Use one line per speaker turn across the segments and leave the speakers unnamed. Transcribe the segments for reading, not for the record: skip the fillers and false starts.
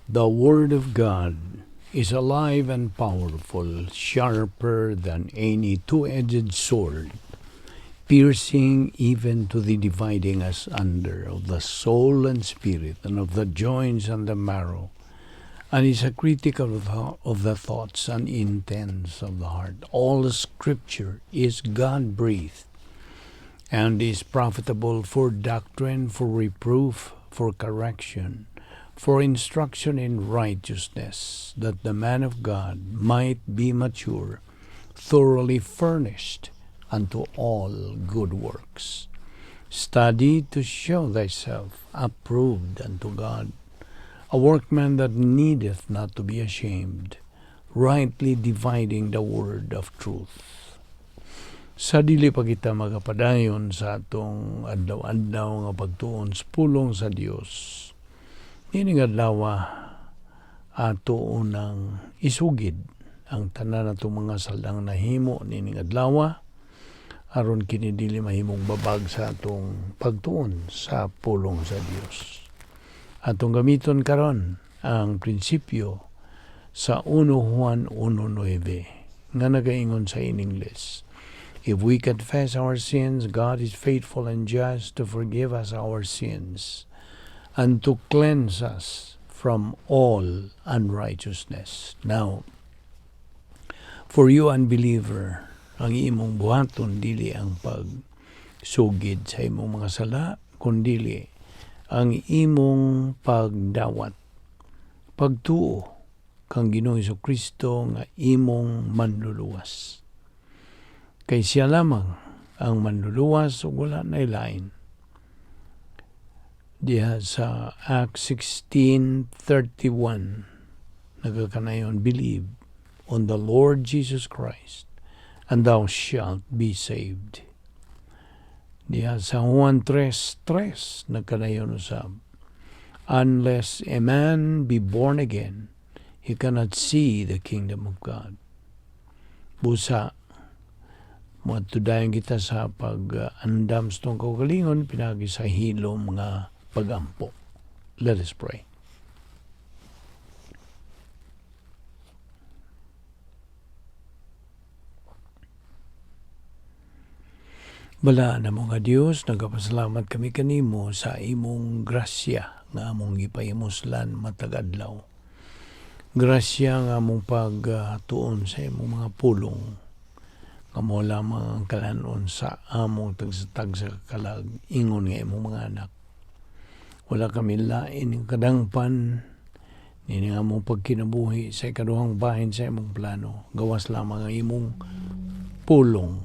The Word of God is alive and powerful, sharper than any two-edged sword, piercing even to the dividing asunder of the soul and spirit, and of the joints and the marrow, and is a critic of the thoughts and intents of the heart. All Scripture is God-breathed and is profitable for doctrine, for reproof, for correction, for instruction in righteousness, that the man of God might be mature, thoroughly furnished unto all good works. Study to show thyself approved unto God, a workman that needeth not to be ashamed, rightly dividing the word of truth. Sa dili pa kita magapadayon sa atong adlaw-adlaw nga pagtuon sa pulong sa Dios, niining adlaw ato unang isugid ang tanan natong mga salang nahimo niining adlaw aron kini dili mahimong babag sa atong pagtuon sa pulong sa Dios. Atong gamiton karon ang prinsipyo sa 1 Juan 1:9 nga nagaingon sa in English, "If we confess our sins, God is faithful and just to forgive us our sins and to cleanse us from all unrighteousness." Now, for you unbeliever, ang imong buhaton dili ang pagsugid sa imong mga sala, kundili ang imong pagdawat, pagtuo kang Ginoong Kristo nga imong manluluwas. Kay siya lamang ang manluluwas ug wala na lain. Diha sa Acts 16:31 nagakanayon, "Believe on the Lord Jesus Christ and thou shalt be saved." Diha sa Juan 3:3 nagkanayon usab, "Unless a man be born again, he cannot see the kingdom of God." Busa moadto dayon kita sa pag-andam sa atong kaugalingon pinagi sa hilom nga pagampo. Let us pray. Balaan namo nga Dios, nagapasalamat kami kanimo sa imong grasya nga among gipahimuslan matag adlaw. Grasya nga among pagtuon sa imong mga pulong nga mao lamang ang kalanon sa among tagsa-tagsa kalag ingon nga imong mga anak. Wala kami lain nga kadangpan niini among pagkinabuhi sa ikaduhang bahin sa imong plano. Gawas lamang ang imong pulong.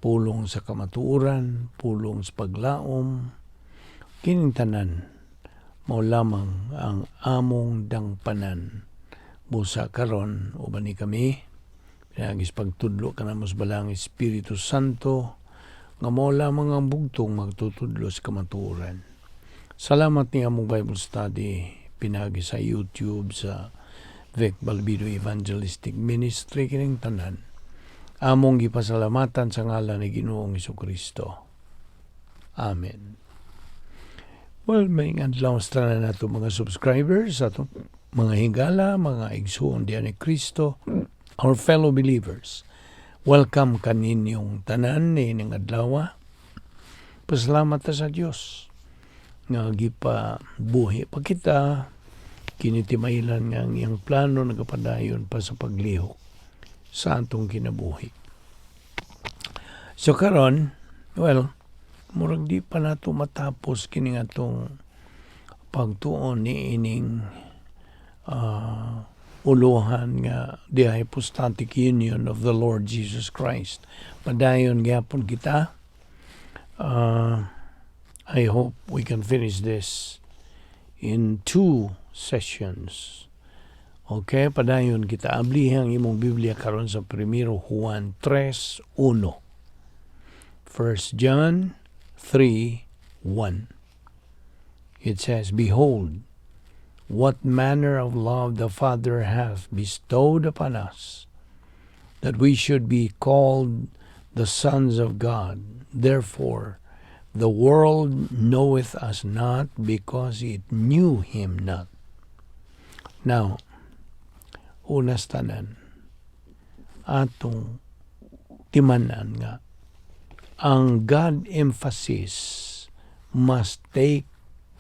Pulong sa kamatuoran, pulong sa paglaom, kining tanan mao lamang ang among dangpanan. Busa karon uban ni kami pinaagi sa pagtudlo kanamo sa Balaang Espiritu Santo nga mao lamang ang bugtong magtutudlo sa kamatuoran. Salamat ni among Bible study pinagi sa YouTube sa Vic Balbido Evangelistic Ministry. Kining tanan among gipasalamatan sa ngalan ni Ginoong Kristo. Amen. Well, may adlaw sa tanan nato mga subscribers, atong mga higala, mga igsuon diyan ni Kristo, our fellow believers. Welcome kaninyong tanan niining adlaw. Pasalamat ta sa Dios nga gipabuhi pa kita, kini timahilan nga ang iyang plano nagapadayon pa sa paglihok sa atong kinabuhi. So karon, well, murag di pa nato matapos kini atong pagtuon ni ining uluhan nga the hypostatic union of the Lord Jesus Christ. Padayon gyapon kita. I hope we can finish this in two sessions. Okay, padayon kita. Ablihi ang imong Biblia karon sa 1 Juan 3:1. 1 John 3:1. It says, "Behold, what manner of love the Father hath bestowed upon us, that we should be called the sons of God. Therefore, the world knoweth us not, because it knew him not." Now, unas tanan, atong timan-an nga ang God emphasis must take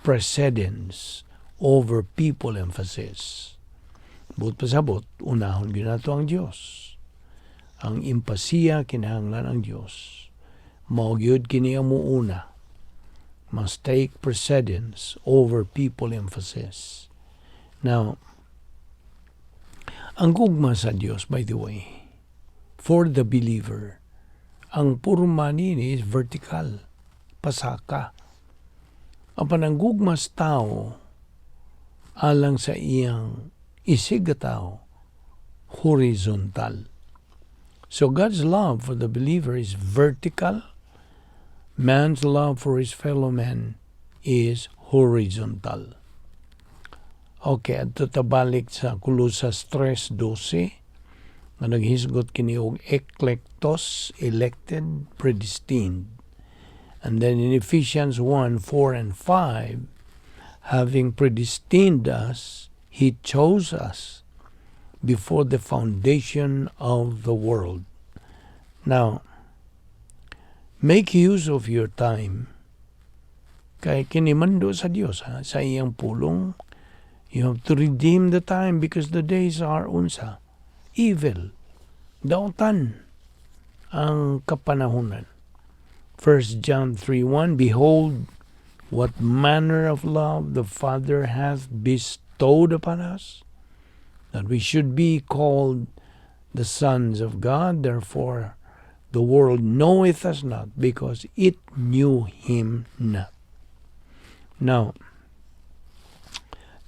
precedence over people emphasis. Buot pasabot, unahon gyud nato ang Dios. Ang empasiya kinahanglan ang Dios. Mao gyud kini ang muuna. Must take precedence over people emphasis. Now, ang gugma sa Dios, by the way, for the believer, ang purma nini is vertical, pasaka. Apan ang gugma sa tao, alang sa iyang isig tao, horizontal. So God's love for the believer is vertical. Man's love for his fellow man is horizontal. Okay, adto ta balik sa Colosas 3:12 nga naghisgot kini og eklektos, elected, predestined. And then in Ephesians 1:4 and 5, having predestined us, He chose us before the foundation of the world. Now, make use of your time. Kay kini mando sa Dios ha, sa iyang pulong, you have to redeem the time because the days are unsa? Evil. Dautan ang kapanahunan. 1 John 3:1, "Behold, what manner of love the Father hath bestowed upon us, that we should be called the sons of God. Therefore, the world knoweth us not, because it knew him not." Now,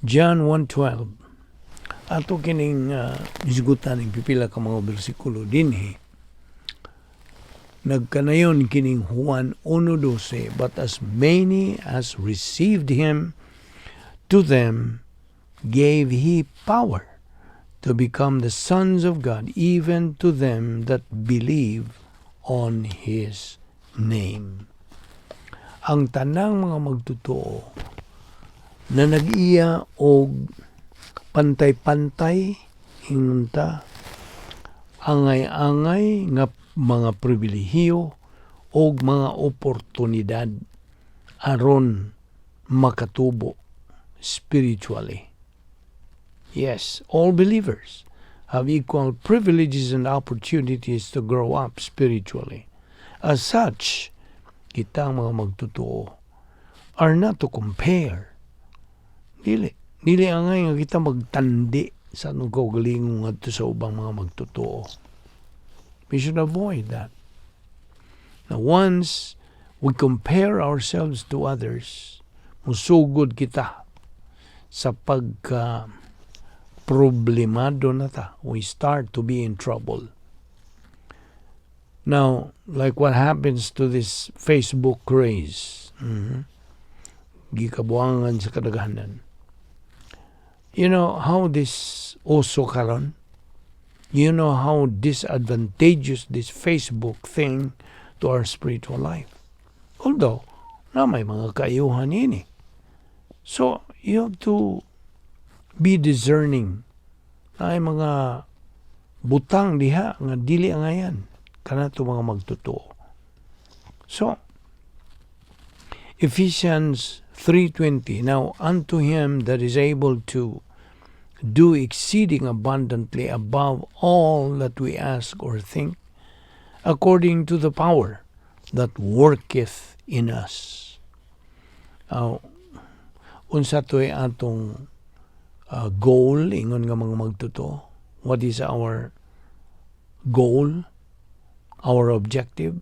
John 1:12, ato kining hisgutan ning pipila ka mga bersikulo dinhi. Nagkanayon kining Juan 1:12, "But as many as received him, to them gave he power to become the sons of God, even to them that believe on his name." Ang tanang mga magtotoo na nag-iya og pantay-pantay, ingon ta, angay-angay nga mga pribilehiyo o mga oportunidad aron makatubo spiritually. Yes, all believers have equal privileges and opportunities to grow up spiritually. As such, kita ang mga magtotoo are not to compare. Dili. Dili angay nga kita magtandi sa atong kaugalingon ngadto sa ubang mga magtotoo. We should avoid that. Now, once we compare ourselves to others, musugod kita sa pagka problemado na ta. We start to be in trouble. Now, like what happens to this Facebook craze, gikabuangan sa kadaghanan. You know how this uso karon? You know how disadvantageous this Facebook thing to our spiritual life. Although, na may mga kaayuhan ini. So, you have to be discerning. Naay mga butang diha nga dili angayan kanato mga magtotoo. So, Ephesians 3:20, "Now unto him that is able to do exceeding abundantly above all that we ask or think, according to the power that worketh in us." Unsa to'y atong goal ingon nga mga magtotoo? What is our goal? Our objective?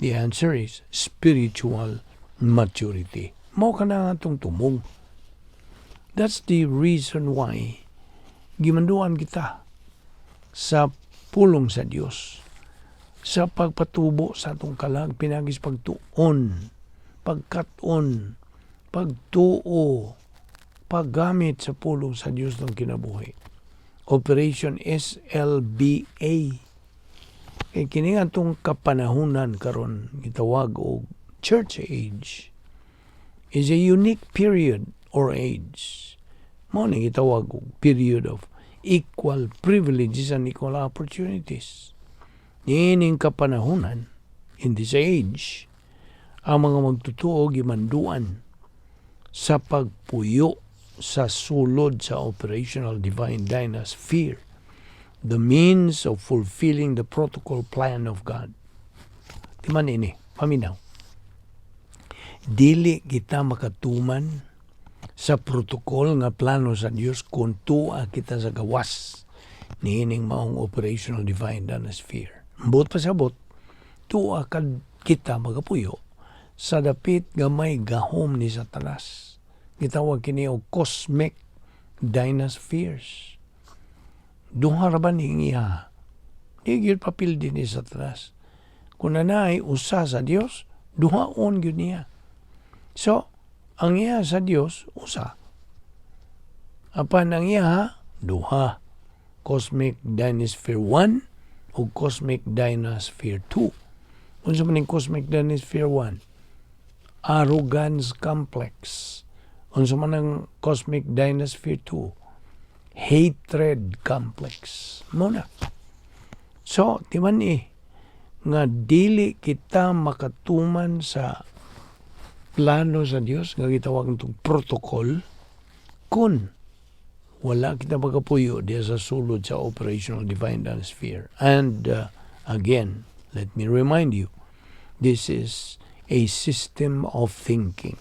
The answer is spiritual maturity. Mao kana atong tumong. That's the reason why gimanduan kita sa pulong sa Dios sa pagpatubo sa atong kalag pinaagi sa pagtuon, pagkat-on, pagtuo, paggamit sa pulong sa Dios ng kinabuhi. Operation SLBA. Kay kini nga atong kapanahunan karon gitawag og church age is a unique period or age. Mao ni gitawag og period of equal privileges and equal opportunities. Niining kapanahunan, in this age, ang mga magtotoo gimanduan sa pagpuyo sa sulod sa operational divine dynasphere, the means of fulfilling the protocol plan of God. Timan ini, paminaw. Dili kita makatuman sa protocol nga plano sa Dios kung tuwa kita sa gawas niining maong operational divine dynasphere. Buot pasabot, tuwa kad kita magapuyo sa dapit nga may gahom ni Satanas. Gitawag kini og cosmic dynaspheres. Duha ra ba ning iya? Di gyud papildi ni Satanas. Kung nanay usa sa Dios, duhaon gyud niya. So, ang iya sa Dios usa. Apan ang iya duha. Cosmic Dynasphere 1 o Cosmic Dynasphere 2. Unsa man ning Cosmic Dynasphere 1? Arrogance complex. Unsa man ang Cosmic Dynasphere 2? Hatred complex. Mao na. So, timan eh, nga dili kita makatuman sa plano sa Dios nga gitawag itong protocol kung wala kita makapuyo diya sa sulod sa operational divine sphere. And again, let me remind you, this is a system of thinking.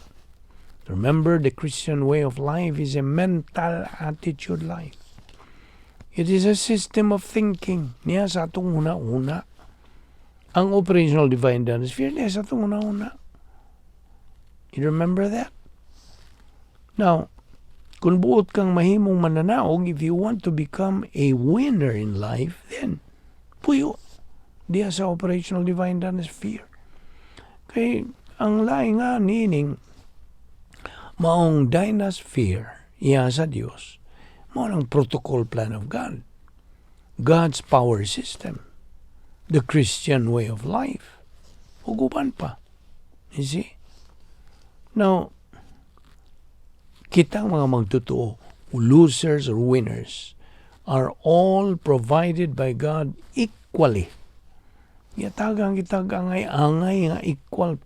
Remember, the Christian way of life is a mental attitude life. It is a system of thinking. Niya sa atong una-una. Ang operational divine sphere niya sa atong una-una. You remember that? Now, kung buot kang mahimong mananaog, if you want to become a winner in life, then puyo diya sa operational divine sphere. Kay ang laing nga nining maong dynasphere iya sa Dios, mao ang protocol plan of God. God's power system. The Christian way of life. Ug uban pa. You see? Now, kitang mga magtotoo, losers or winners, are all provided by God equally. Gihatagan kita angay-angay nga equal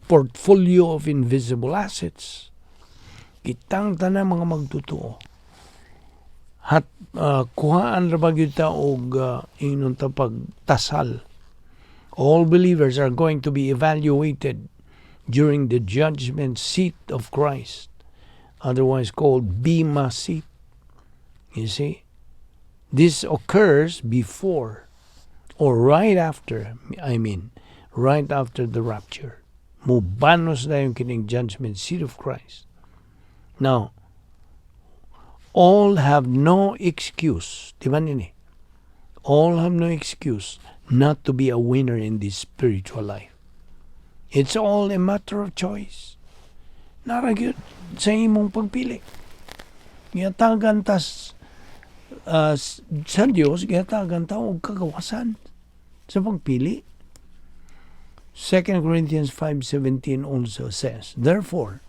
portfolio of invisible assets. Kitang tanan mga magtotoo. Hat kuhaan ra ba gyud ta og ingnon ta pagtasal. All believers are going to be evaluated during the judgment seat of Christ, otherwise called Bema seat. You see? This occurs before or right after, I mean, right after the rapture. Mubanos na yung kining judgment seat of Christ. Now, all have no excuse. Di ba nini? All have no excuse not to be a winner in this spiritual life. It's all a matter of choice. Naa ra gyud sa imong pagpili. Gihatagan tas sa Dios, gihatagan ta og kagawasan sa pagpili. 2 Corinthians 5:17 also says, "Therefore,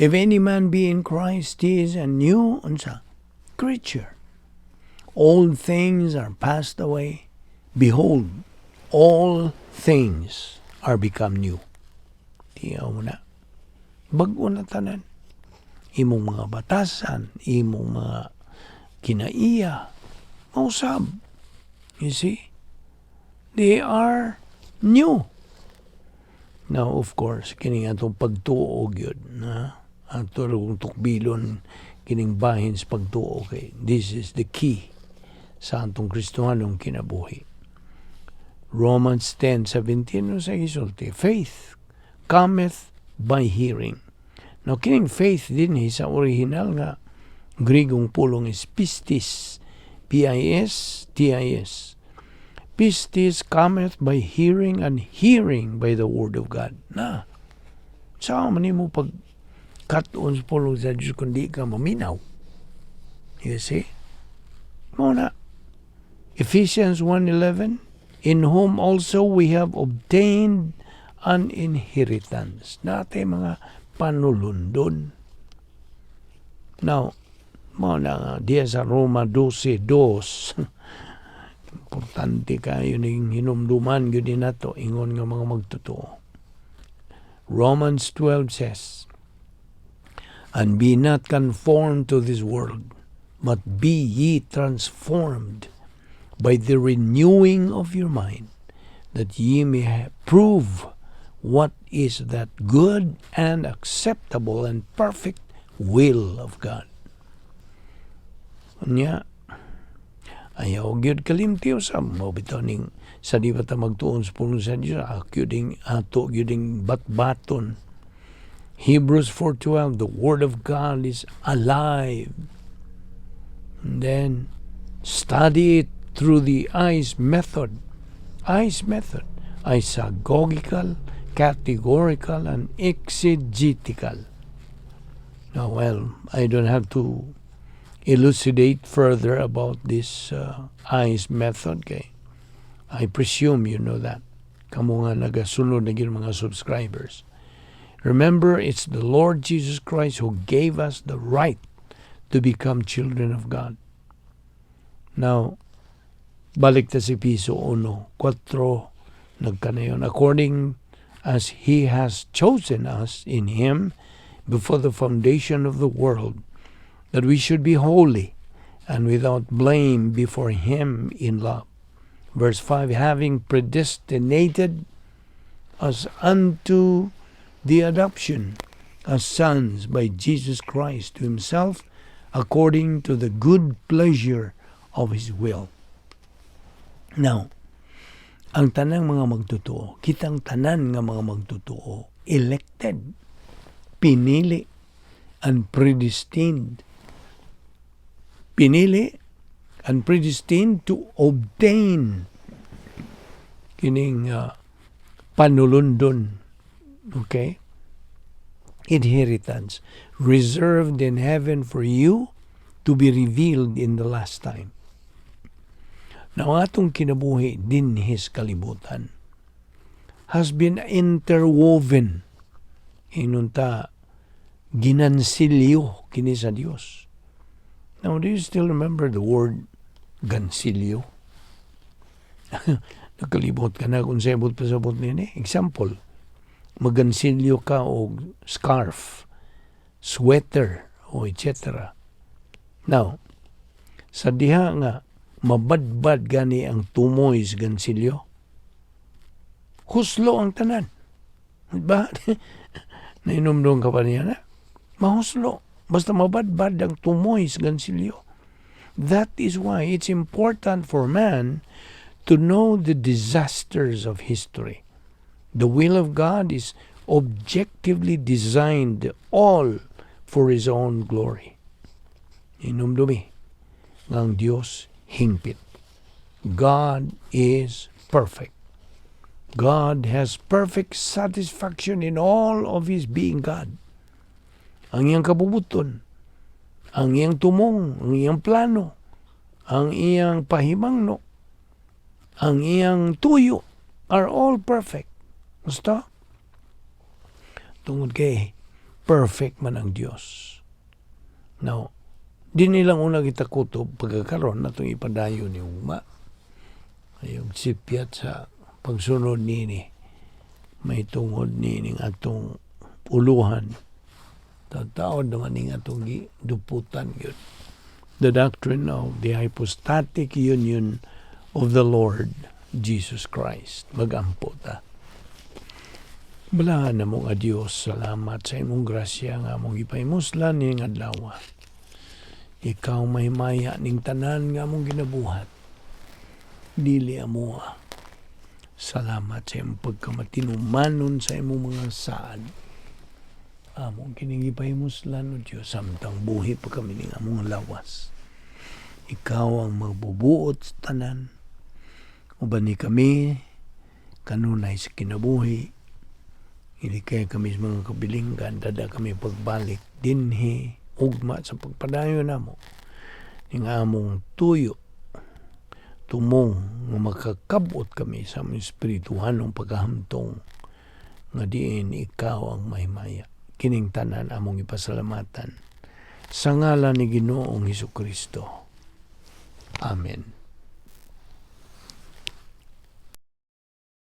if any man be in Christ, he is a new, unsa, creature. Old things are passed away. Behold, all things are become new." Tiyaw mo na. Bag-o na tanan. Imong mga batasan, imong mga kinaiya, mausab. You see? They are new. Now, of course, kining atong pagtuo gyud na ato kung tukbilon kining bahin sa pagtuo kay this is the key sa atong Kristohanong kinabuhi. Romans 10:17 sa gisulti, "Faith cometh by hearing." Now, kining faith din sa original nga Grigong pulong is pistis, pistis. Pistis cometh by hearing and hearing by the word of God. Na, sa man mo pag kat-on sa pulong sa Diyos kung di ka maminaw? You see? Mao na. Ephesians 1:11, "In whom also we have obtained an inheritance." Naa tay mga panulundon. Now, mao na nga diya sa Roma 12:2, importante kayo ning hinumduman gyud nato ingon nga mga magtotoo. Romans 12 says, "And be not conformed to this world, but be ye transformed by the renewing of your mind, that ye may prove what is that good and acceptable and perfect will of God." Unya, ayaw gyud kalimti sa mo bitaw ning sa di ba ta magtuon sa pulong sa Dios, gyud ato gyud batbaton. Hebrews 4:12, the word of God is alive. And then study it through the ICE method. ICE method, isagogical, categorical, and exegetical. Now, well, I don't have to elucidate further about this ICE method kay I presume you know that. Kamo nga nagasunod na gyud mga subscribers. Remember, it's the Lord Jesus Christ who gave us the right to become children of God. Now, balik ta sa Efeso 1, 4, nagkanayon. "According as He has chosen us in Him before the foundation of the world, that we should be holy and without blame before Him in love." Verse 5, "Having predestinated us unto the adoption as sons by Jesus Christ to Himself, according to the good pleasure of His will." Now, ang tanang mga magtotoo, kitang tanan nga mga magtotoo, elected, pinili, and predestined. Pinili and predestined to obtain kining panulundon, okay? Inheritance reserved in heaven for you to be revealed in the last time. Now, atong kinabuhi dinhi sa kalibutan has been interwoven. Inunta, ginansilyo kini sa Dios. Now, do you still remember the word gansilyo? Nakalibot ka na kung sa ibot pasabot nini. Example, magansilyo ka og scarf, sweater, o etc. Now, sa diha nga mabadbad gani ang tumoy sa gansilyo, huslo ang tanan. Ba? Nainomdong ka pa niya na? Mahuslo. Basta mabadbad ang tumoy sa gansilyo. That is why it's important for man to know the disasters of history. The will of God is objectively designed all for His own glory. Inumdumi ng Diyos hingpit. God is perfect. God has perfect satisfaction in all of His being God. Ang iyang kabubuton, ang iyang tumong, ang iyang plano, ang iyang pahimangno, ang iyang tuyo are all perfect. Basta? Tungod kay perfect man ang Diyos. Now, di nilang una kita kutob pagkakaroon na itong ipadayon ni ugma. Ayong sipyat sa pagsunod nini, may tungod nining atong uluhan. Tataod naman ning atong duputan yun. The doctrine of the hypostatic union of the Lord Jesus Christ. Magampo ta. Balaan na mo nga Diyos, salamat sa imong grasya nga among gipahimuslan ning adlaw. Ikaw may maya ning tanan nga among ginabuhat. Dili amoa. Salamat sa imong pagkamatinumanon sa imong mga saad. Among kining gipahimuslan o Diyos samtang buhi pa kami ning among lawas. Ikaw ang magbubuot sa tanan. Uban ni kami kanunay sa kinabuhi. Hindi kaya kami sa mga kabilinggan, dada kami pagbalik dinhi ugma sa pagpadayon namo ning among tuyo, tumong nga makakabot kami sa among espirituhanong pagkahamtong nga diin ikaw ang mahimaya. Kining tanan among ipasalamatan Sa ngalan ni Ginoong Hesus Kristo. Amen.